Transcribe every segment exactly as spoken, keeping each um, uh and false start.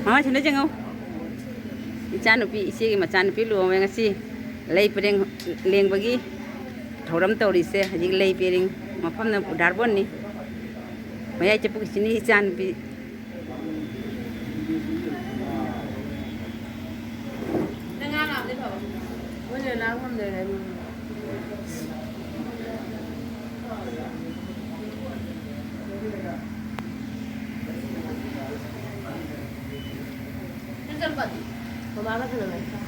ꯃꯃꯥ, ꯁꯤꯗ ꯌꯦꯡꯉꯣ꯫ ꯏꯆꯥꯅꯨꯄꯤ, ꯏꯆꯦꯒꯤ ꯃꯆꯥꯅꯨꯄꯤ ꯂꯨꯍꯣꯡꯉꯦ ꯉꯁꯤ꯫ ꯂꯩ ꯄꯔꯦꯡ ꯂꯦꯡꯕꯒꯤ ꯊꯧꯔꯝ ꯇꯧꯔꯤꯁꯦ꯫ ꯍꯧꯖꯤꯛ ꯂꯩ ꯄꯔꯦꯡ ꯃꯐꯝꯅ ꯎꯗꯥꯔꯕꯣꯟꯅꯤ꯫ ꯃꯌꯥꯏ ꯆꯕꯨꯛꯀꯤꯁꯤꯅ ꯏꯆꯥꯅꯨꯄꯤ꯫ ꯅꯪ ꯉꯥ ꯂꯥꯛꯑꯗꯤ ꯐꯕ꯫ ꯃꯣꯏꯅ ꯂꯥꯛ ꯉꯝꯗ꯭ꯔꯦ꯫ ꯅꯪ ꯆꯠꯂꯨ ꯄꯥꯗꯤ꯫ ꯃꯃꯥꯒ ꯁꯥꯟꯅꯕꯅꯤ꯫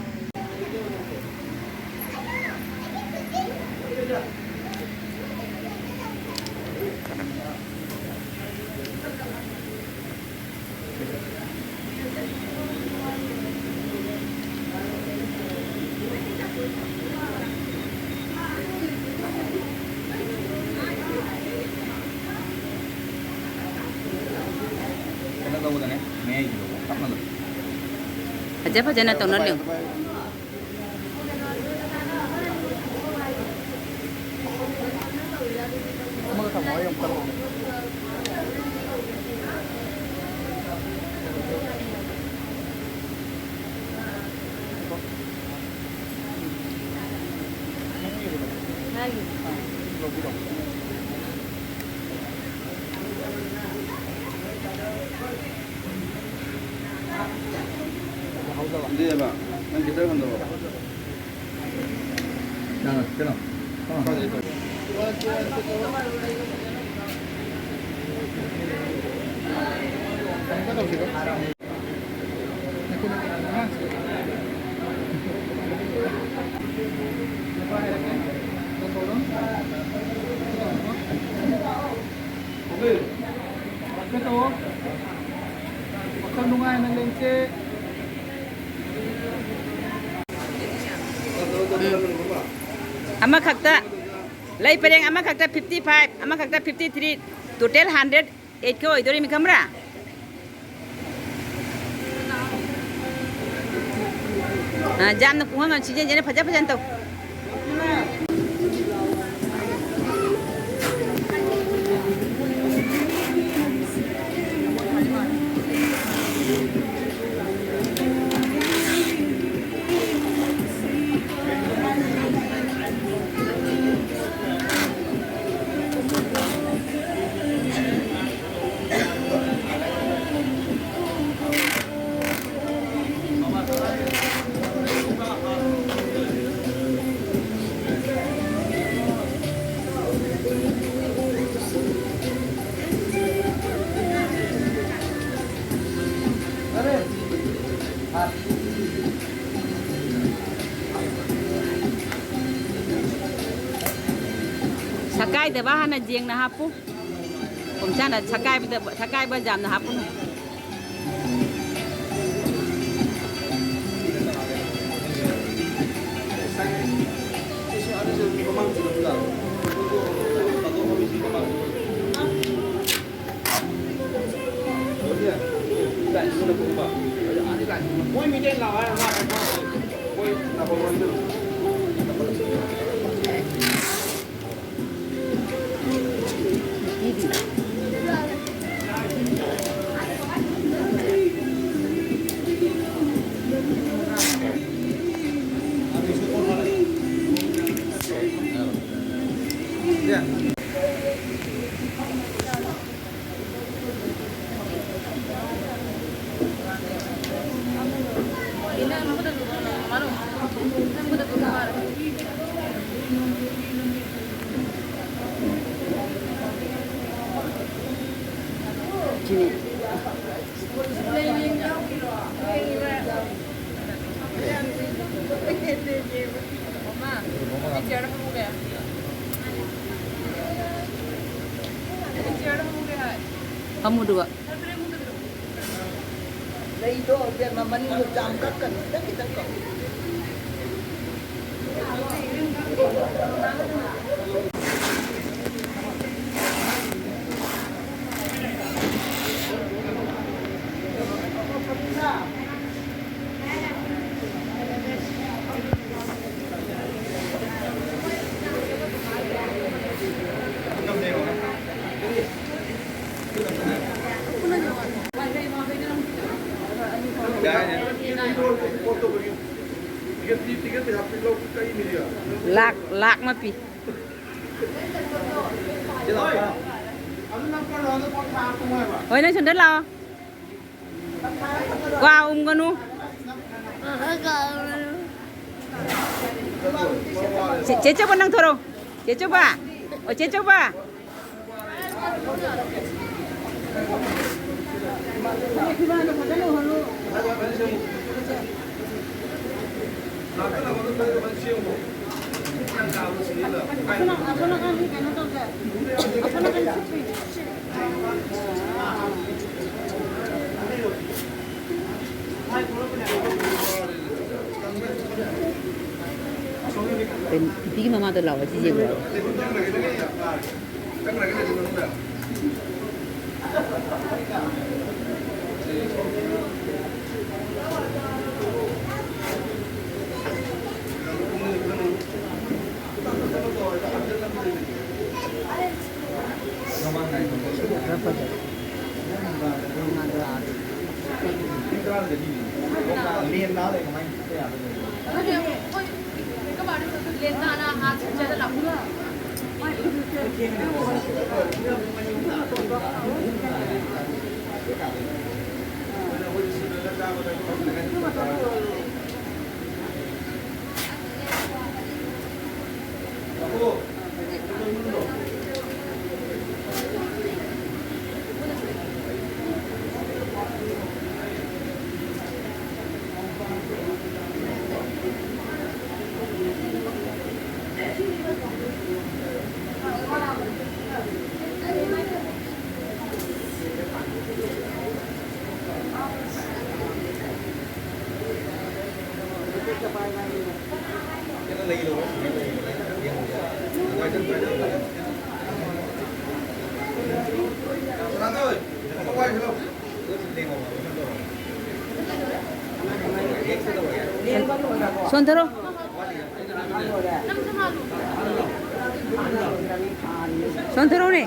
ꯐꯖ ꯐꯖꯅ ꯇꯧꯅ ꯂꯩꯌꯨ꯫ ꯑꯃꯒ ꯊꯝꯃꯣ, ꯑꯩ ꯑꯃꯨꯛ ꯀꯛꯂꯛꯑꯣ꯫ ꯏꯟꯗꯤꯌꯥꯕ, ꯅꯪ ꯈꯤꯇꯪ ꯍꯟꯗꯣꯔꯛꯑꯣ꯫ ꯀꯩꯅꯣ? ꯋꯥꯈꯜ ꯅꯨꯡꯉꯥꯏꯅ ꯂꯩꯁꯦ꯫ ꯑꯃꯈꯛꯇ, ꯂꯩ ꯄꯔꯦꯡ ꯑꯃꯈꯛꯇ fifty five, ꯑꯃꯈꯛꯇ fifty three, total hundred eight ꯀ ꯑꯣꯏꯗꯣꯔꯤꯃꯤ, ꯈꯪꯕ꯭ꯔꯥ? ꯑ, ꯌꯥꯝꯅ ꯄꯨꯡꯍꯪ ꯍꯪ ꯁꯤꯖꯤꯟꯅꯖꯅ ꯐꯖ ꯐꯖꯅ ꯇꯧ꯫ ꯀꯥꯏꯗꯕ ꯍꯥꯟꯅ ꯌꯦꯡꯅ ꯍꯥꯞꯄꯨ꯫ ꯄꯨꯝꯆꯥꯅ ꯁꯛꯀꯥꯏꯕꯗ, ꯁꯛꯀꯥꯏꯕ ꯌꯥꯝꯅ ꯍꯥꯞꯄꯨꯅꯨ꯫ ꯐꯝꯃꯨ ꯑꯗꯨꯒ꯫ ꯂꯩꯗꯣ ꯏꯕꯦꯝꯃ, ꯃꯅꯤꯡꯗꯣ ꯖꯥꯝ ꯀꯛꯀꯅꯨ, ꯈꯤꯇꯪ ꯈꯤꯇꯪ ꯀꯛꯎ꯫ ꯂꯥꯛ, ꯂꯥꯛ ꯑꯃ ꯄꯤ꯫ ꯍꯣꯏ, ꯅꯪ ꯁꯣꯝꯗ ꯂꯥꯛꯑꯣ꯫ ꯀ꯭ꯋꯥ ꯎꯝꯒꯅꯨ꯫ ꯆꯦ, ꯆꯦ ꯆꯧꯕ, ꯅꯪ ꯊꯣꯔꯛꯑꯣ꯫ ꯆꯦ ꯆꯧꯕ꯫ ꯑꯣ, ꯆꯦ ꯆꯧꯕ꯫ ꯑꯁꯣꯝ ꯅꯥꯀꯟ, ꯑꯁꯣꯝ ꯅꯥꯀꯟꯒꯤ ꯀꯩꯅꯣ ꯇꯧꯁꯦ꯫ ꯑꯁꯣꯝ ꯅꯥꯀꯟ ꯁꯤꯠꯄꯤ꯫ ꯀꯩꯅꯣ, ꯏꯄꯤꯒꯤ ꯃꯃꯥꯗꯣ ꯂꯥꯛꯑꯣ, ꯁꯤ ꯌꯦꯡꯉꯣ꯫ ꯁꯣꯟꯊꯔꯣ꯫ ꯁꯣꯟꯊꯔꯣꯅꯦ꯫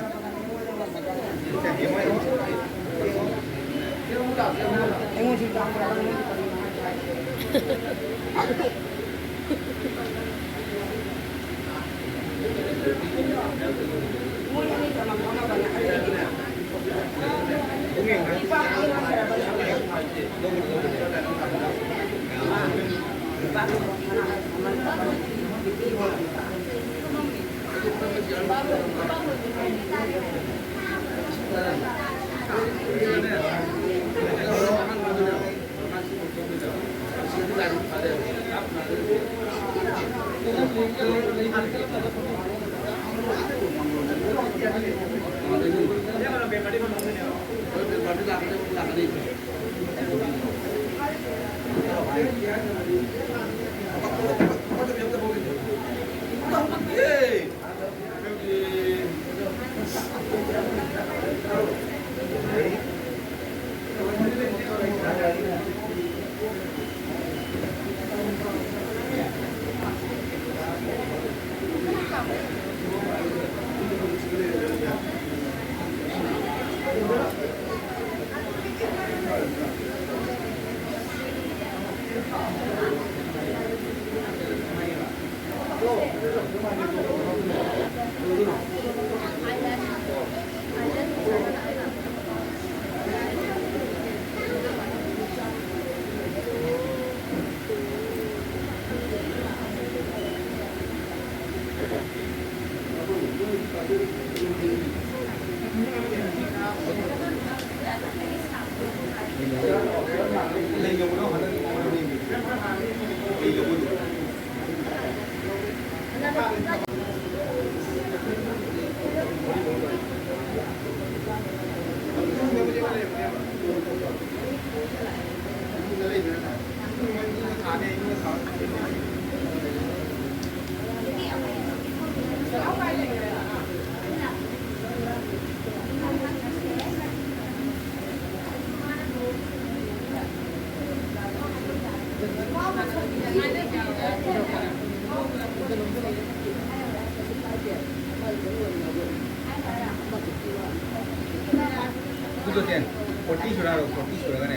Two two ten. ꯐꯣꯔꯇꯤ ꯁꯨꯔꯛꯑꯔꯣꯏ, ꯐꯣꯔꯇꯤ ꯁꯨꯔꯒꯅꯦ꯫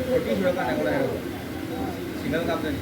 ꯐꯣꯔꯇꯤ ꯁꯨꯔꯀꯥꯟꯗ ꯑꯩꯉꯣꯟꯗ ꯍꯥꯏꯔꯛꯑꯣ꯫ ꯁꯤꯡꯒꯜ ꯀꯥꯞꯇꯣꯏꯅꯤ꯫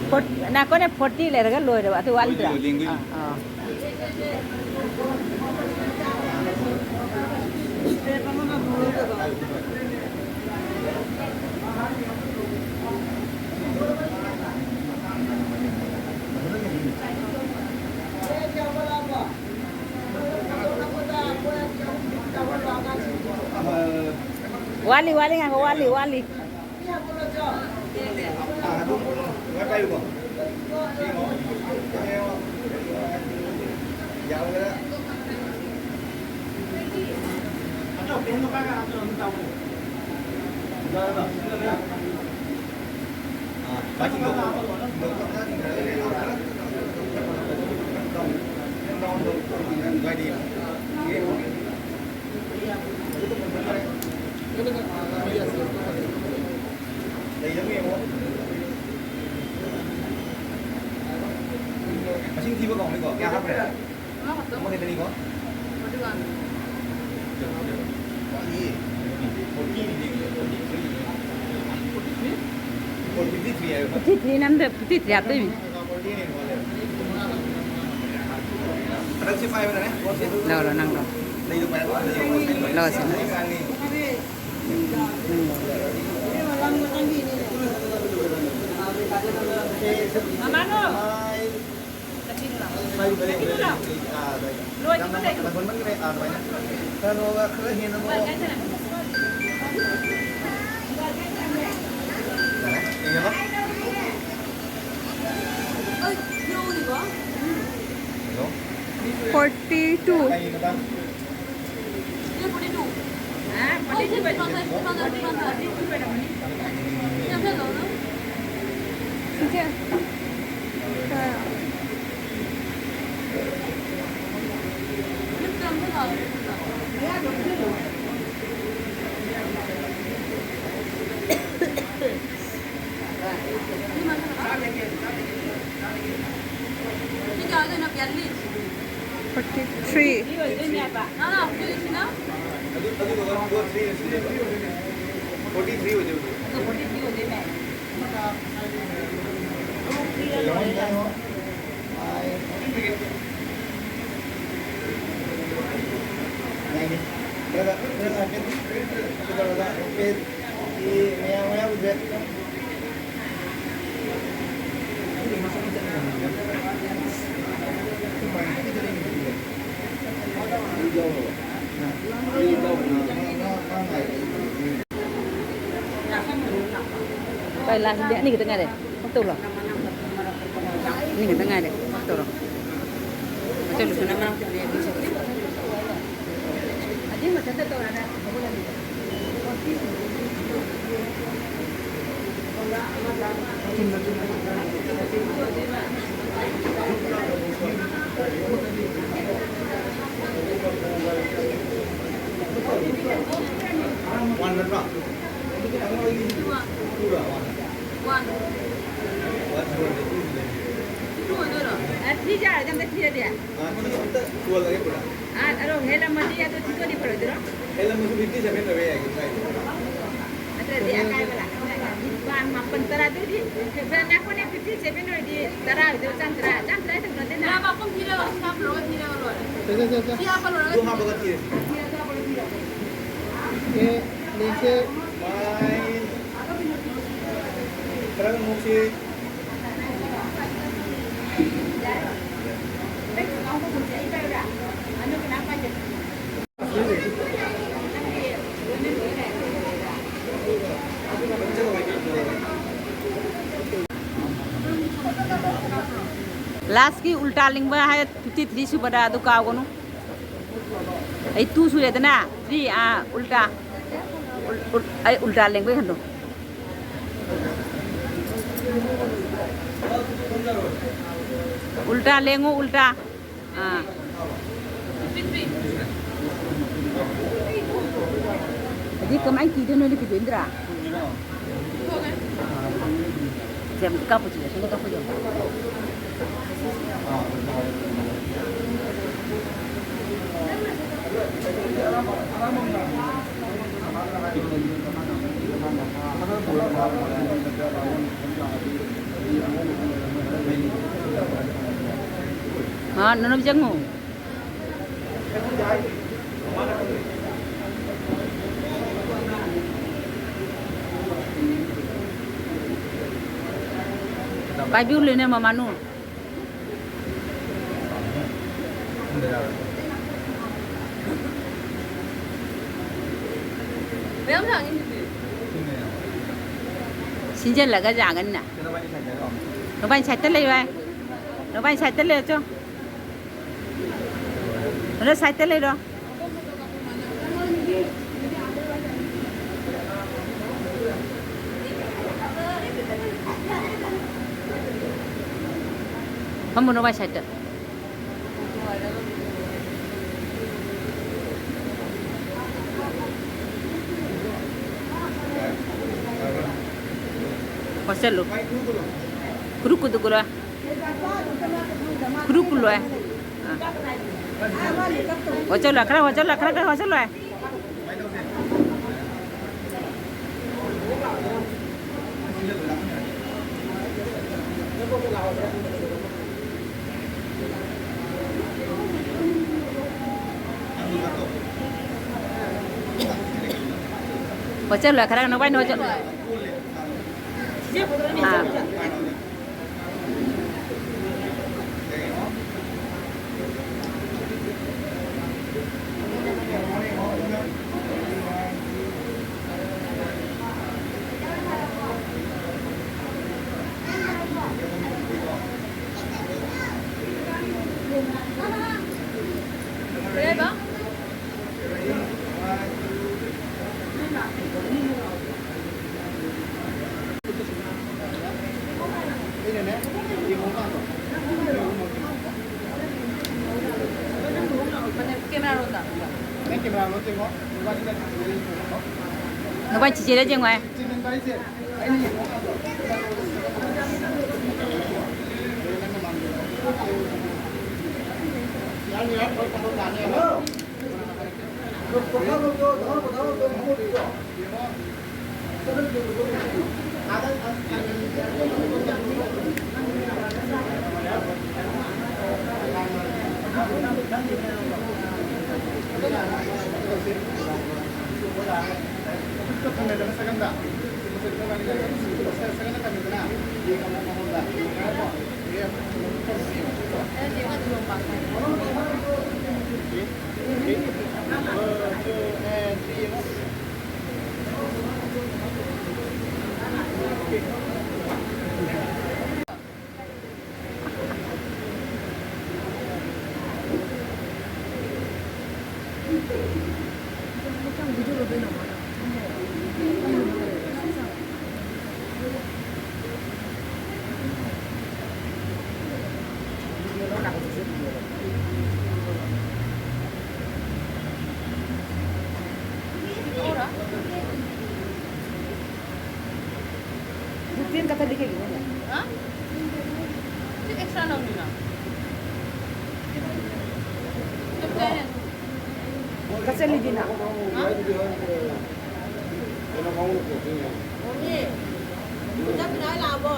ꯐꯣꯔ-, ꯅꯥꯀꯣꯅꯦ, ꯐꯣꯔꯇꯤ ꯂꯩꯔꯒ ꯂꯣꯏꯔꯕ, ꯑꯗꯨ ꯋꯥꯠꯂꯤꯕ꯭ꯔꯥ? ꯂꯣꯏꯗꯣꯏꯅꯦ, ꯂꯦꯡꯗꯣꯏꯅꯦ꯫ ꯑꯥ, ꯑꯥ꯫ ꯋꯥꯠꯂꯤ, ꯋꯥꯠꯂꯤ, ꯉꯥꯏꯈꯣ, ꯋꯥꯠꯂꯤ, ꯋꯥꯠꯂꯤ꯫ ꯃꯁꯤꯡ ꯊꯤꯕ ꯀꯥꯎꯅꯤꯀꯣ꯫ ꯀꯌꯥ ꯍꯥꯞꯈ꯭ꯔꯦ? ꯑꯃꯈꯛꯇꯅꯤꯀꯣ? ꯋꯥꯠꯂꯤꯌꯦ꯫ ꯐꯣꯔꯇꯤ ꯅꯝꯗ ꯐꯤꯐꯇꯤ ꯊ꯭ꯔꯤ ꯍꯥꯞꯇꯣꯏꯅꯤ꯫ ꯂꯧꯔꯣ, ꯅꯪ ꯂꯧ꯫ ꯂꯧꯔꯁꯤ, ꯅꯪ꯫ ꯅꯪ ꯂꯧ꯫ ꯃꯃꯥꯅꯣ꯫ ꯂꯣꯏꯗ꯭ꯔꯤꯕꯣ? ꯀꯩꯅꯣꯒ ꯈꯔ ꯍꯦꯟꯅ ꯑꯃꯨꯛ꯫ Forty two. Forty two. Forty three. ꯑꯗꯨ ꯑꯗꯨꯗꯨꯒ ꯐꯣꯔ ꯊ꯭ꯔꯤ ꯁꯤꯅꯦꯕ, ꯐꯣꯔꯇꯤ ꯊ꯭ꯔꯤ ꯑꯣꯏꯗꯣꯏꯕ꯫ ꯀꯩ ꯂꯥꯁꯇꯗꯤ ꯑꯅꯤ ꯈꯛꯇ ꯉꯥꯏꯔꯦ꯫ ꯐꯛ ꯇꯧꯔꯣ꯫ ꯑꯅꯤ ꯈꯛꯇ ꯉꯥꯏꯔꯦ꯫ ꯐꯛ ꯇꯧꯔꯣ꯫ ꯃꯆꯜ ꯂꯣꯏꯁꯟꯅꯕ꯫ ꯋꯥꯟ ꯅꯠꯇ꯭ꯔꯣ? ꯇꯨꯔꯥ ꯋꯥꯟ? ꯋꯥꯟ꯫ ꯋꯥꯟ ꯇꯨ ꯑꯣꯏꯗꯣꯏꯔꯣ? ꯑ, ꯊ꯭ꯔꯤ ꯌꯥꯔꯗꯤ ꯑꯝꯇ ꯊꯤꯔꯗꯤ꯫ ꯑ, ꯊ꯭ꯔꯤ ꯑꯝꯇ ꯇꯨꯍꯜꯂꯒꯦ ꯄꯨꯔꯥ꯫ ꯑ, ꯑꯗꯣ ꯍꯦꯜꯂꯝꯃꯗꯤ ꯑꯗꯨ ꯊꯤꯗꯣꯛꯑꯗꯤ ꯐꯔꯣꯏꯗ꯭ꯔꯣ? ꯍꯦꯜꯂꯝꯃꯁꯨ ꯐꯤꯐꯇꯤ ꯁꯚꯦꯟ ꯑꯣꯏꯕ ꯌꯥꯏ, ꯀꯥꯏꯗꯦ꯫ ꯑꯗꯨꯗꯤ ꯑꯀꯥꯏꯕ ꯂꯥꯛꯀꯅꯤ꯫ ꯅꯤꯄꯥꯟ, ꯃꯥꯄꯟ, ꯇꯔꯥ, ꯑꯗꯨꯗꯤ ꯈꯔ ꯅꯛꯄꯅꯦ, ꯐꯤꯐꯇꯤ ꯁꯚꯦꯟ ꯑꯣꯏꯔꯗꯤ ꯇꯔꯥ ꯑꯣꯏꯗꯣꯏꯔꯣ, ꯆꯥꯝ ꯇꯔꯥ? ꯆꯥꯝ ꯇꯔꯥ ꯇꯧꯕ ꯅꯠꯇꯦꯅ꯫ ꯉꯥ ꯃꯄꯨꯝ ꯊꯤꯔꯒ ꯍꯤꯡꯁꯥꯞ ꯄꯨꯔꯒ ꯊꯤꯔꯒ ꯂꯣꯏꯔꯦ꯫ ꯁꯦ, ꯁꯦ, ꯁꯦ, ꯁꯦ꯫ ꯁꯤ ꯍꯥꯞꯄ ꯂꯣꯏꯔꯒ ꯑꯗꯨ ꯊꯤꯔꯒ ꯍꯥꯞꯄꯒ ꯊꯤꯔꯁꯤ꯫ ꯑꯦ, ꯂꯦꯡꯁꯦ꯫ ꯐꯥꯏꯟ꯫ ꯈꯔꯒ ꯅꯣꯛꯁꯤ꯫ ꯂꯥꯁꯀꯤ ꯎꯜꯇꯥ ꯂꯤꯡꯕ ꯍꯥꯏ, ꯐꯤꯐꯇꯤ ꯊ꯭ꯔꯤ ꯁꯨꯕꯗ ꯑꯗꯨ ꯀꯥꯎꯒꯅꯨ꯫ ꯑꯩ ꯇꯨ ꯁꯨꯔꯦꯗꯅ, ꯊ꯭ꯔꯤ, ꯑꯥ, ꯎꯜꯇꯥ꯫ ꯎꯜ-, ꯎꯜ-, ꯑꯩ ꯎꯜꯇꯥ ꯂꯦꯡꯕꯩ ꯍꯟꯗꯣ꯫ ꯎꯜꯇꯥ ꯂꯦꯡꯉꯨ, ꯎꯜꯇꯥ꯫ ꯑꯥ꯫ ꯑꯗꯩ ꯀꯃꯥꯏꯅ ꯀꯤꯗꯣꯏꯅꯣ? ꯀꯤꯗꯣꯏꯗ꯭ꯔꯥ? ꯁꯦ, ꯑꯝꯇ ꯀꯥꯞꯄꯨꯁꯦ, ꯑꯁꯣꯝꯗ ꯀꯥꯞꯄꯨꯁꯦ꯫ ꯍꯥ, ꯅꯅꯝ ꯆꯪꯉꯨ꯫ ꯄꯥꯏꯕꯤꯌꯨ ꯂꯣꯏꯅ ꯃꯃꯥꯅꯨ꯫ ꯁꯤꯟꯖꯜꯂꯒ ꯌꯥꯒꯅꯤꯅ꯫ ꯅꯕꯥꯏꯅꯤ ꯁꯥꯏꯠꯇ ꯂꯩꯌꯨ ꯍꯥꯏ꯫ ꯅꯕꯥꯏꯅꯤ ꯁꯥꯏꯠꯇ ꯂꯩꯌꯨ ꯆꯣ꯫ ꯑꯗꯣ ꯁꯥꯏꯠꯇ ꯂꯩꯔꯣ꯫ ꯐꯝꯃꯨ ꯅꯕꯥꯏ ꯁꯥꯏꯠꯇ꯫ ꯋꯥꯁꯜꯂꯨ꯫ ꯈꯨꯔꯨ ꯈꯨꯗꯨ ꯈꯨꯔꯨ꯫ ꯈꯨꯔꯨ ꯈꯨꯜꯂꯣꯏ꯫ ꯑꯥ꯫ ꯍꯣꯆꯜꯂꯣ, ꯈꯔ ꯍꯣꯆꯜꯂꯣ, ꯈꯔ, ꯈꯔ ꯍꯣꯆꯜꯂꯣ꯫ ꯍꯣꯆꯜꯂꯣ, ꯈꯔ ꯅꯕꯥꯏꯅ ꯍꯣꯆꯜꯂꯣ꯫ ꯑꯥ꯫ ꯑꯩꯅꯅꯦ, ꯌꯦꯡꯉꯣꯀꯥꯟꯗꯣ꯫ ꯀꯦꯃꯦꯔꯥꯔꯣꯝꯗ꯫ ꯅꯪ ꯀꯦꯃꯦꯔꯥꯔꯣꯝꯗ ꯌꯦꯡꯉꯣ꯫ ꯃꯣꯕꯥꯏꯜꯁꯤꯗ ꯌꯦꯡꯉꯣ꯫ ꯅꯈꯣꯏ ꯆꯤꯆꯦꯗ ꯌꯦꯡꯉꯣ ꯍꯥꯏ꯫ ꯆꯤꯟꯍꯟꯕ ꯍꯥꯏꯁꯦ ꯑꯩꯅ ꯌꯦꯡꯉꯣꯀꯥꯟꯗꯣ꯫ ꯅꯪꯅ ꯃꯥꯡꯗ ꯌꯦꯡꯉꯣ꯫ ꯌꯥꯅꯤ, ꯌꯥꯅꯤ, ꯐꯣꯇꯣ ꯂꯥꯛꯑꯅꯤ꯫ ꯕꯨꯛꯇꯤ ꯑꯝꯇ ꯈꯜꯂꯤ ꯀꯩꯒꯤꯅꯣꯅꯦ? ꯍꯥ? ꯁꯤ ꯑꯦꯛꯁꯇ꯭ꯔꯥ ꯂꯧꯅꯤꯅ? ꯆꯞ ꯆꯥꯏꯅꯦ꯫ ꯀꯛꯆꯜꯂꯤꯗꯤꯅ? ꯍꯥ? ꯃꯣꯃꯤ, ꯑꯣꯖꯥ ꯕꯤꯅꯥꯏ ꯂꯥꯛꯑꯕꯣ?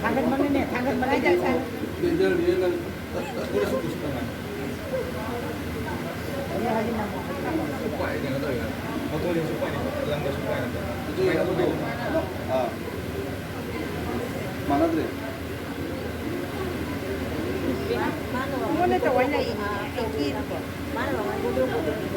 ꯊꯥꯡꯒꯠꯃꯜꯂꯤꯅꯦ, ꯊꯥꯡꯒꯠꯃꯜꯂꯤꯅꯦ꯫ ꯗꯦꯟꯖꯔꯅꯤꯅꯦ ꯅꯪ꯫ ꯄꯨꯂꯤꯁ ꯄꯨꯁꯤꯜꯂꯒ꯫ ꯀꯩꯅꯣ ꯇꯧꯋꯦ, ꯑꯣꯇꯣꯗꯁꯨ ꯎꯄꯥꯏ ꯂꯩꯇꯦ, ꯂꯝꯗꯁꯨ ꯎꯄꯥꯏ ꯂꯩꯇꯦ꯫ ꯑꯗꯨ, ꯑꯗꯨꯗꯣ, ꯑꯥ, ꯃꯥꯟꯅꯗ꯭ꯔꯦ꯫ ꯃꯉꯣꯟꯗ ꯇꯧꯋꯥꯏ ꯂꯩ꯫ ꯃꯥꯅ ꯃꯉꯣꯟꯗ ꯃꯥꯟꯅꯗ꯭ꯔꯦꯕ꯫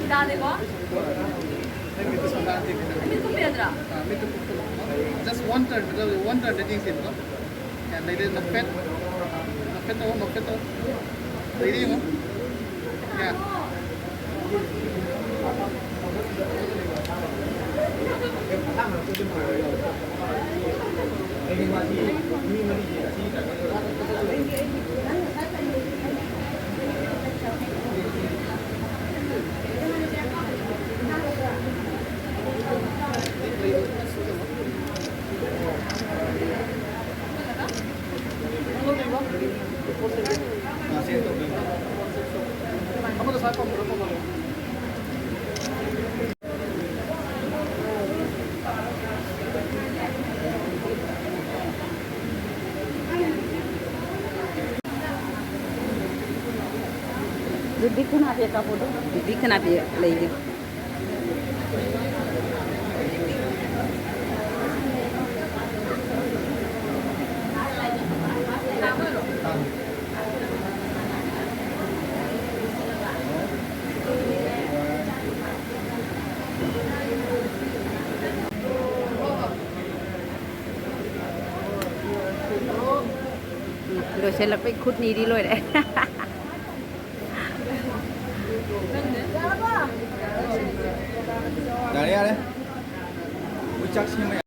ꯇꯥꯗꯦꯀꯣ? ꯃꯤꯠ ꯀꯨꯝꯕ ꯌꯥꯗ꯭ꯔꯥ? Just one turn, one turn ꯗ ꯌꯦꯡꯁꯦꯕꯀꯣ꯫ ꯌꯥꯝ ꯂꯩꯔꯦ, ꯅꯣꯛꯐꯦꯠ꯫ ꯅꯣꯛꯐꯦꯠ ꯇꯧ, ꯅꯣꯛꯐꯦꯠ ꯇꯧ꯫ ꯂꯩꯔꯦ ꯌꯦꯡꯉꯨ꯫ ꯌꯥ꯫ ꯕꯤꯕꯤꯛ ꯈꯅꯥꯄꯤ ꯀꯥꯞꯄꯣꯗꯣ꯫ ꯕꯤꯕꯤꯛ ꯈꯅꯥꯄꯤ ꯂꯩꯔꯤ꯫ ꯂꯣꯏꯁꯤꯜꯂꯛꯄꯩ ꯈꯨꯠ ꯅꯤꯔꯤ ꯂꯣꯏꯔꯦ꯫ ꯌꯥꯔꯦ, ꯌꯥꯔꯦ꯫ ꯃꯣꯏ ꯆꯥꯛ ꯁꯦꯝꯃꯦ꯫